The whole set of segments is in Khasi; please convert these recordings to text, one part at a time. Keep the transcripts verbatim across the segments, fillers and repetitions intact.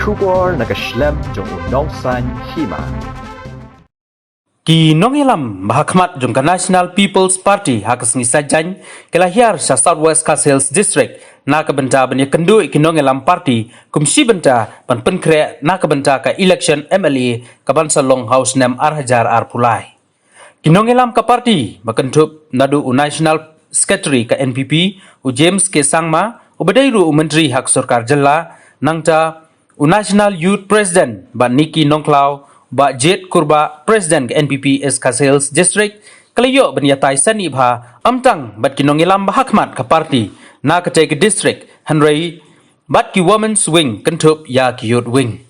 Khubor na ka shlem jong u nongsan hima. Ki nongïalam ba ha khmat jong ka National People's Party ha ka sngi Saitjaiñ ki la hiar sha South West Khasi Hills District na ka bynta ban ïakynduh ïa ki nongïalam party kum shi bynta ban pynkhreh na ka bynta ka election M L A ka ban sa long ha u snem ar hajar arphew lai. Ki nongïalam ka party ba kynthup naduh u National Secretary ka N P P, u James K Sangma, uba dei ruh u Myntri ha ka Sorkar Jylla, nangta u National Youth President Bah Nicky Nongkhlaw, Bah Jade Kurbah, President ka N P P East Khasi Hills District, ki la ïoh ban ïatai sani bha ym tang bad ki nongïalam ba ha khmat ka party na katei ka district, hynrei bad ki Women's Wing kynthup ïa ki Youth Wing.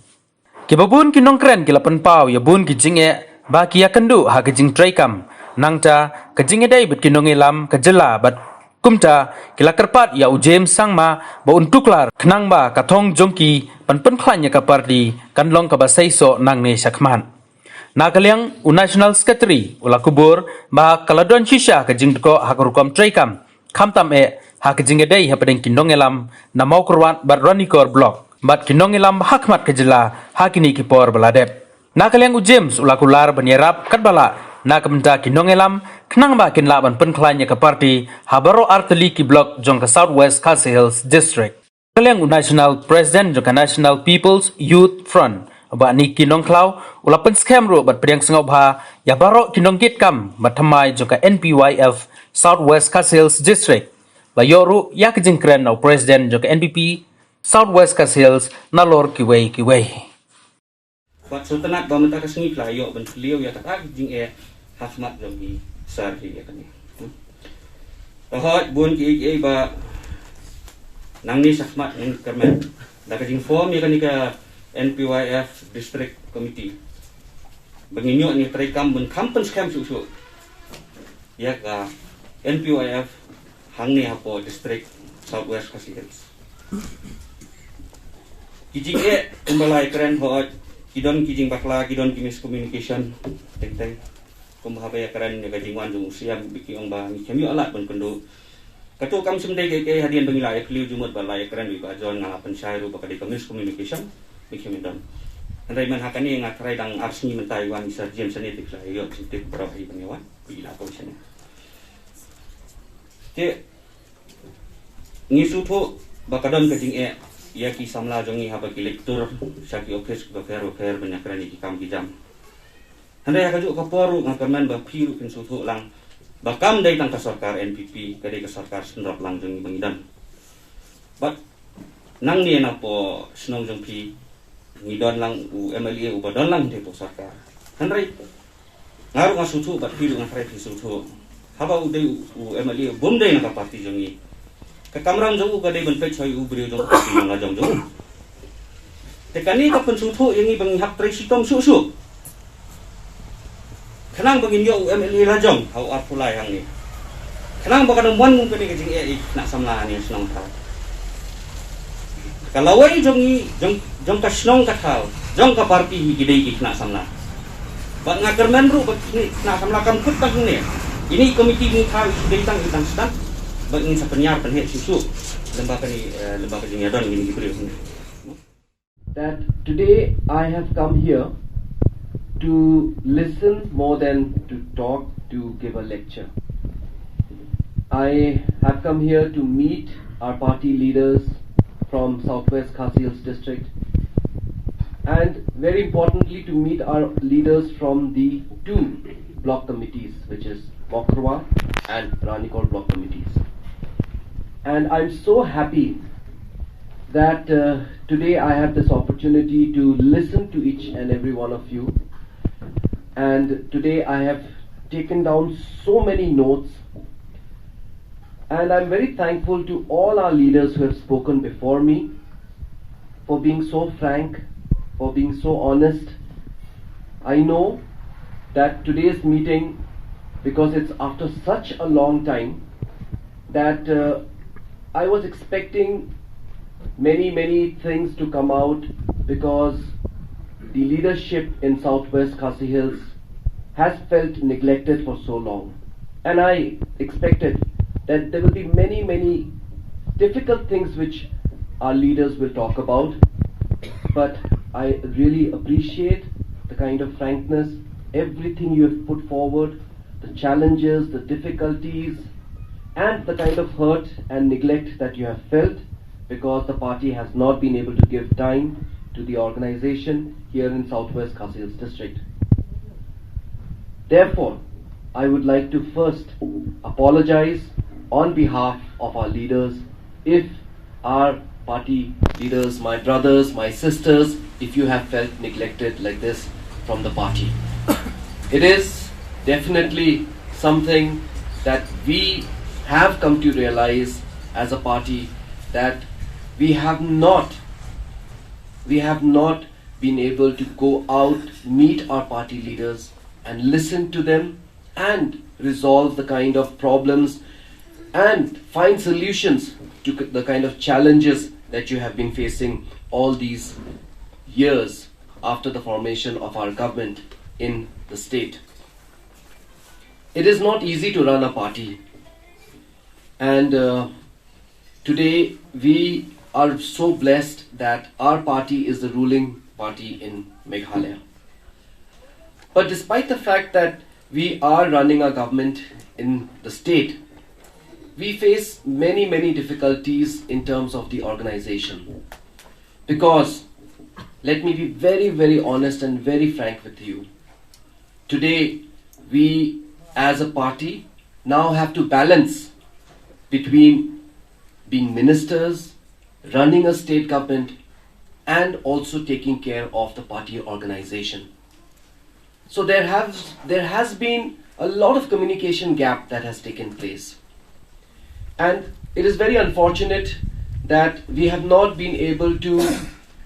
Kiba bun ki nongkren ki la pynpaw ïa bun ki jingeh ba ki ïakynduh ha ka jingtreikam, nangta ka jingïadei bad ki nongïalam ka jylla bad kumta ki la kyrpad ïa u James Sangma ba un tuklar khnang ba ka thong jong ki ban pynkhlaiñ ïa ka party kan long kaba seisoh nangne shakhmat. Na ka liang u National Secretary u la kubur ba ka la don shisha ka jingdkoh ha ka rukom treikam, khamtam eh ha ka jingïadei hapdeng ki nongïalam na Mawkyrwat bad Ranikor Block bad ki nongïalam ba ha khmat ka jylla ha kine ki por ba la dep. Na ka liang u James u la kular ban ïarap katba lah na ka bynta ki nongïalam khnang ba kin lah ban pynkhlaiñ ïa ka party ha baroh artylli ki block jong ka South West Khasi Hills District. Ka liang u National President jong ka National People's Youth Front, Bah Nicky Nongkhlaw, u la pynskhem ruh bad pdiang sngewbha ïa baroh ki nongkitkam bad thymmai jong ka N P Y F South West Khasi Hills District ba ïoh ruh ïa ka jingkren na u President jong ka N P P South West Khasi Hills nalor kiwei kiwei. Bad sngewtynnat ba mynta ka sngi phi la ïoh ban phylliew ïa kata ka jingeh ha khmat jong i sir hi ïa kane. Hmm. Te hooid bun kiei kiei ba nangne shakhmat ngi kyrmen da ka jingform ïa kane ka N P Y F District Committee ba ngin ïoh ngi treikam ban kham pynskhem shuh shuh ïa ka N P Y F hangne hapoh district South West Khasi Hills. Ki jingeh kumba la ïakren hooid, ki don ki jingbakla, ki don ki miscommunication, teng teng. Kumba haba ïakren ïa ka jingwan jong u Siem, ba ki ong ba ngi khlem ïoh lad ban kynduh. Kato kam shym dei kaei kaei, hadien ba ngi la ïakylli jingmut bad la ïakren bad i Bah John, nga la pynshai ruh ba ka dei ka miscommunication, ngi khlem ïoh don. Hynrei mynta ha kane nga tharai dang ar sngi mynta i wan i Sir James shane te phi la ïoh jingtip baroh hi ban ïa wan, phi la poi shane. Te ngi sngewthuh ba ka don ka jingeh ïa ki samla jong ngi haba ki leit tur sha ki ophis bapher bapher ban ïakren ïa ki kam ki jam. Hynrei ha kajuh ka por ruh nga kyrmen ba phi ruh phin sngewthuh lang ba kam dei tang ka sorkar N P P, ka dei ka sorkar synrop lang jong ngi ba ngi don. Bad nangne napoh shnong jong phi ngi don lang u M L A uba don lang hynrei hapoh sorkar. Hynrei nga ruh nga sngewthuh bad phi ruh nga tharai phi sngewthuh. Haba u dei u, u M L A u bym dei na ka party jong ngi, ka kamram jong u ka dei ban peit sha u briew jong ka party jong la jong jong u. Te kane ka pynsngewthuh ïa ngi ba ngi hap trei shitom shuh shuh khnang ba ngin ïoh u M L A la jong ha u arphew lai hangne. Khnang ba kan ym wan kum kane ka jingeh ïa ki khynnah samla hangne shnong thaw. Ka lawei jong ngi, jong, jong ka shnong ka thaw, jong ka party hi ki dei ki khynnah samla. Bad nga kyrmen ruh ba kine ki khynnah samla kam kut tang hangne. Ine i komiti ngi thaw i dei tang i tang stad. Bad ngin sa pynïar pynheh shuh shuh lem bad kane, eh, lem bad ka jingïadon kine ki briew hangne. That today I have come here to listen more than to talk, to give a lecture. I have come here to meet our party leaders from Southwest Khasi Hills District, and very importantly to meet our leaders from the two block committees, which is Mawkyrwat and Ranikor block committees. And I'm so happy that, uh, today I have this opportunity to listen to each and every one of you. And today I have taken down so many notes. And I'm very thankful to all our leaders who have spoken before me for being so frank, for being so honest. I know that today's meeting, because it's after such a long time, that, uh, I was expecting many, many things to come out, because the leadership in Southwest Khasi Hills has felt neglected for so long. And I expected that there will be many, many difficult things which our leaders will talk about. But I really appreciate the kind of frankness, everything you have put forward, the challenges, the difficulties, and the kind of hurt and neglect that you have felt because the party has not been able to give time to the organization here in Southwest Khasi Hills District. Therefore, I would like to first apologize on behalf of our leaders if our party leaders, my brothers, my sisters, if you have felt neglected like this from the party. It is definitely something that we have come to realize as a party, that we have not we have not been able to go out, meet our party leaders and listen to them and resolve the kind of problems and find solutions to the kind of challenges that you have been facing all these years after the formation of our government in the state. It is not easy to run a party, and uh, today we are so blessed that our party is the ruling party in Meghalaya. But despite the fact that we are running a government in the state, we face many, many difficulties in terms of the organization. Because let me be very, very honest and very frank with you. Today, we as a party now have to balance between being ministers, running a state government, and also taking care of the party organization. So there have there has been a lot of communication gap that has taken place. And it is very unfortunate that we have not been able to,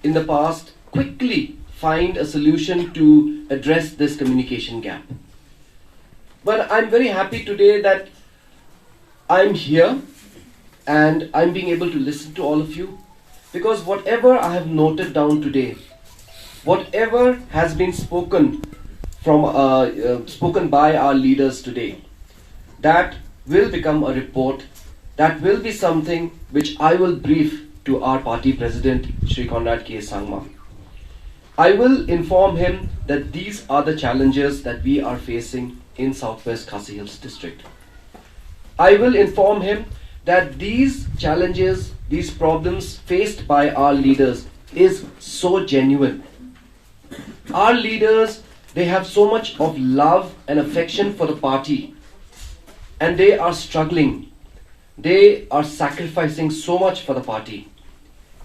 in the past, quickly find a solution to address this communication gap. But I'm very happy today that I'm here and I'm being able to listen to all of you, because whatever I have noted down today, whatever has been spoken from uh, uh, spoken by our leaders today, that will become a report. That will be something which I will brief to our party president, Shri Conrad K Sangma. I will inform him that these are the challenges that we are facing in Southwest Khasi Hills District. I will inform him that these challenges, these problems faced by our leaders is so genuine. Our leaders, they have so much of love and affection for the party, and they are struggling. They are sacrificing so much for the party,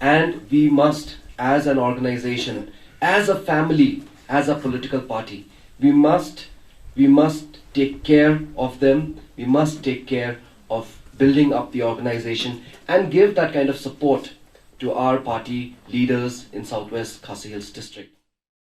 and we must, as an organization, as a family, as a political party, we must we must take care of them. We must take care of building up the organization and give that kind of support to our party leaders in Southwest Khasi Hills District.